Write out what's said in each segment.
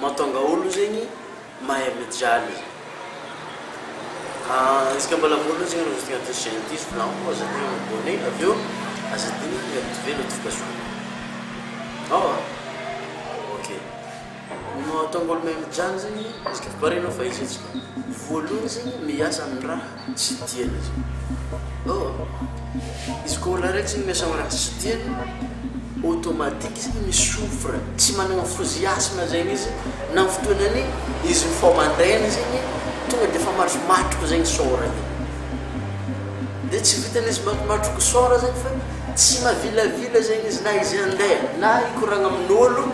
Mahatonga olo zegny mahay mijaly. Izy ka mbola voalohany zegny anao tonga aty chaîne ity, izy volagniko aza adino mi-abonné, avy eo aza adino mi-activer notification. Ao a! Ok. Ny mahatonga olo mahay mijaly zegny, izy ka efa paregnao fa izy antsika. Voalohany zegny miasa amin'ny raha tsy tiany izy. Ao a! Izy koa olo araiky zegny miasa amin'ny raha tsy tiany, automatique zegny mi-souffre, tsy managna enthousiasme zegny izy na amin'ny fotoanany izy mifoha mandraigny zegny tonga de efa matromatroko zegny sôra igny, de tsy vitan'izy matromatroko sôra zegny fa tsy mavilavila zegny izy na izy handeha na hikoragna amin'ôlo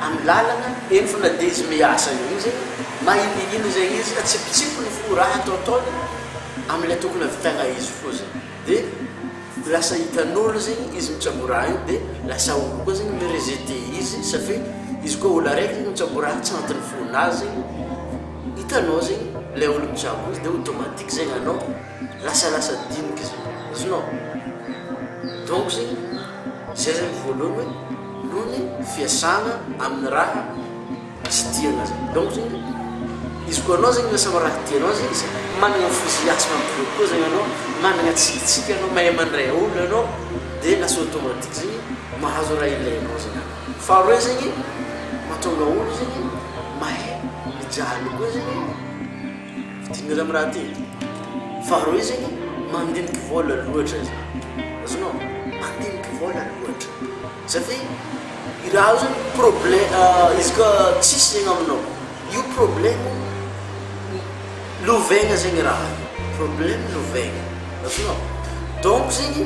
amin'ny lalagna, eny fa na de izy miasa io igny zegny mahilihily zegny izy, atsipitsipiny fo raha ataotaony am'le tokony hahavitagna izy fô zegny de. Lasa hitan'olo zegny izy mitsabo raha io de lasa olo koa zegny mi rejeter izy satria izy koa olo araiky zegny mitsabo raha tsy agnatin'ny fonazy zegny hitanao zegny le olo mitsabo izy de automatique zegny anao lasalasa diniky zegny azonao donc zegny zay zegny voalohany hoe noho ny fiasana amin'ny raha Tsy tiana zany. Donc zegny, izy koa anao zegny lasa raha tianao zegny izy, managna enthousiasme be koa zegny anao, managna tsikitsiky anao, mahay mandray olo anao, de lasa automatique zegny mahazo raha ilainao zegny anao. Faharoe zegny, mahatonga olo zegny mahay mijaly koa zegny, fidinana amy raha ty, faharoe zegny mandiniky vôla loatra izy, azonao? Mandiniky vôla loatra satria. I raha io zany problème izy ka tsisy zegny aminao io problème lovaigna zegny raha io problème lovaigna azonao donc zegny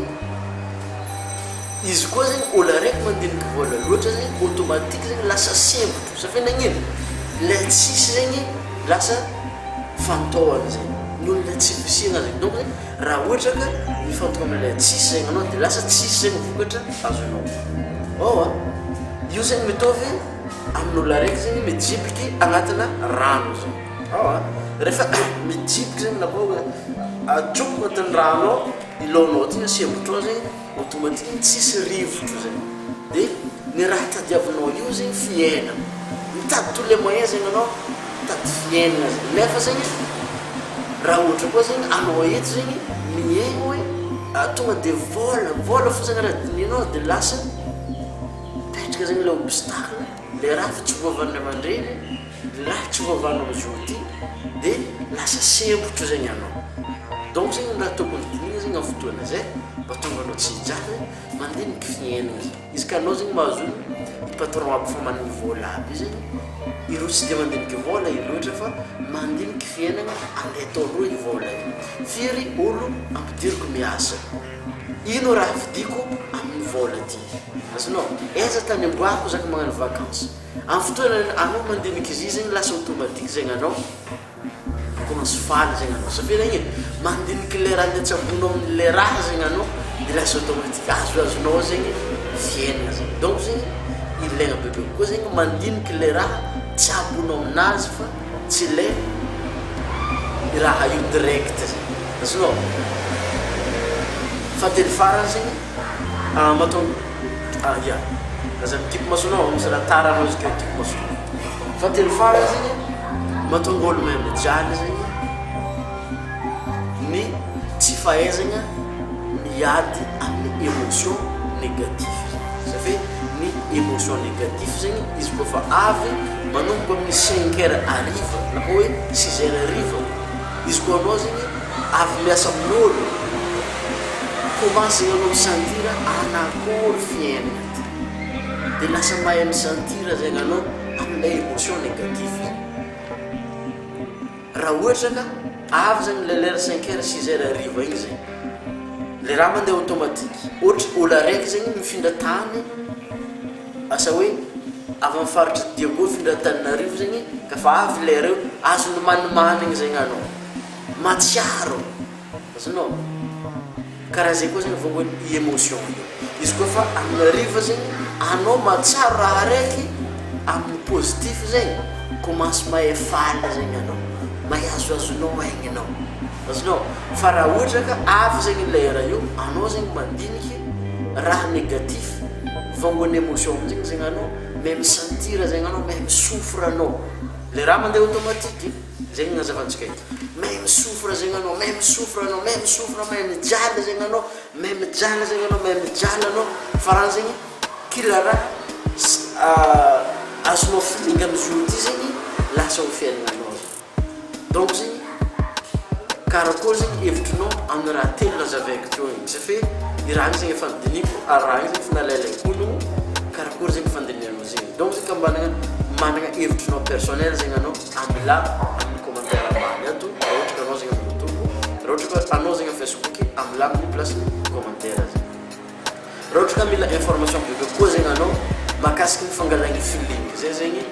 izy koa zegny olo araiky mandiniky vôla loatra zegny automatique zegny lasa sempotro satria nagnino le tsisy zegny lasa fantôhana zegny noho le tsy fisiagna zegny donc zegny Raha ohatra ka mifantoka amin'ilay tsisy zegny anao dia lasa tsisy zegny vokatra azonao. Ao a! Io zegny mitovy amin'olo araiky zegny mijibiky agnatina rano zegny. Ao a! Rehefa mijibiky zegny na koa hoe ajoboka agnatin'ny rano ao i laonao ty asembotrao zegny, automatique tsisy rivotro zegny. Dia ny raha tadiavinao io zegny fiainana. Mitady tous les moyens zegny anao Mitady fiainana zegny nefa zegny raha ohatra koa zegny anao eto zegny mihaino hoe tonga de vola vola fo zegny raha dinihinao de lasa mipetraka zegny le obstacle le raha efa tsy voavahan'ny ray aman-dreny le raha tsy voavahanao amizao ty de lasa sempotro zegny anao donc zegny raha tokony dinihina zegny amin'ny fotoana zay mba hahatonga anao tsy hijaly mandiniky fiainana zegny. Izy ka anao zegny mahazo i patron aby fa managny vôla aby io zegny, ireo tsy de mandiniky vôla i loatra fa mandiniky fiainagna andeha ataondreo i vôla io, firy olo ampidiriko miasa, ino raha vidiko amin'ny vôla ty, azonao? Aiza tany amboako zaka magnano vacance, amin'ny fotoana anao mandiniky izy zegny lasa automatique zegny anao. Commence faly zegny anao satria zegny e mandiniky le raha nitsabonao amle raha zegny anao de lasa automatique azoazonao zegny fiainana zegny donc zegny ilaigna bebe kokoa zegny mandiniky le raha tsabonao aminazy fa tsy le raha io direct zegny azonao fahatelo farany zegny mahatonga ah ya aza mikipy masonao misy raha tara anao izy ka mikipy masonao fahatelo farany zegny Mahatonga olo mahay mijaly zegny ny tsy fahaizagna miady amin'ny émotion négatif zany hoe ny émotion négatif zegny izy koa fa avy manomboka amin'ny cinq heures hariva na koa hoe six heures hariva izy koa anao zegny avy miasa amin'olo commence zegny anao mi-sentir anakory fiainana ty de lasa mahay mi-sentir zegny anao amin'ilay émotion négatif zay. Raha ohatra ka avy zany ilay lera cinq heures six heures hariva igny zay, le raha mandeha automatique, ohatra olo araiky zegny mifindra tany, asa hoe avy amin'ny faritry Diego mifindra Antananarivo zegny ka fa avy lera io, azony manimanigny zegny anao, mahatsiaro. Azonao? Karaha zay koa zegny vao i émotion io. Izy koa fa amin'ny hariva zegny anao mahatsiaro raha araiky amin'ny positif zegny, commence mahay faly zegny anao, mahay azoazonao aigninao. Azonao? Fa raha ohatra ka avy zegny lera io, anao zegny mandiniky raha négatif, vangoan'ny émotion aminjegny zegny anao. Mahay mi-sentir zegny anao, mahay mi-souffre anao. Le raha mandeha automatique, zegny agnazavantsika eto. Mahay mi-souffre zegny anao, mahay mi-souffre anao, mahay mi-souffre, mahay mijaly zegny anao, mahay mijaly zegny anao, mahay mijaly anao. Fa raha zegny, kila raha azonao feeling amizio ty zegny, lasa ho fiaignanao zegny. Donc zegny, karakory zegny hevitrinao amin'ny raha telo nazavaiko teo igny? Satria i raha igny zegny efa nodinihiko ary raha igny zegny efa nalailay ologno, karakory zegny fandinihanao zegny? Donc zegny ka managna managna hevitrinao personnel zegny anao, amilà amin'ny commentaire ambany ato, raha ohatra ka anao zegny amin'ny YouTube, raha ohatra ka anao zegny amin'ny Facebook, amilà amin'ny place-n'ny commentaire zegny. Raha ohatra ka mila information bebe kokoa zegny anao mahakasiky ny fangalagny feeling zay zegny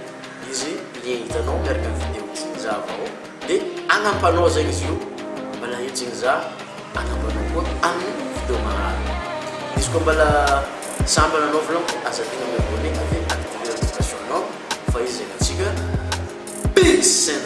izy lien hitanao miaraka amin'ny video ty zahava ao de agnampy zegny izy io, mbala eto zegny za agnampy anao koa amin'ny video magnaraka. Izy koa mbala sambany anao volaniko, aza adino mi-abonner avy activer notification nao fa izy zegny antsika. Peace.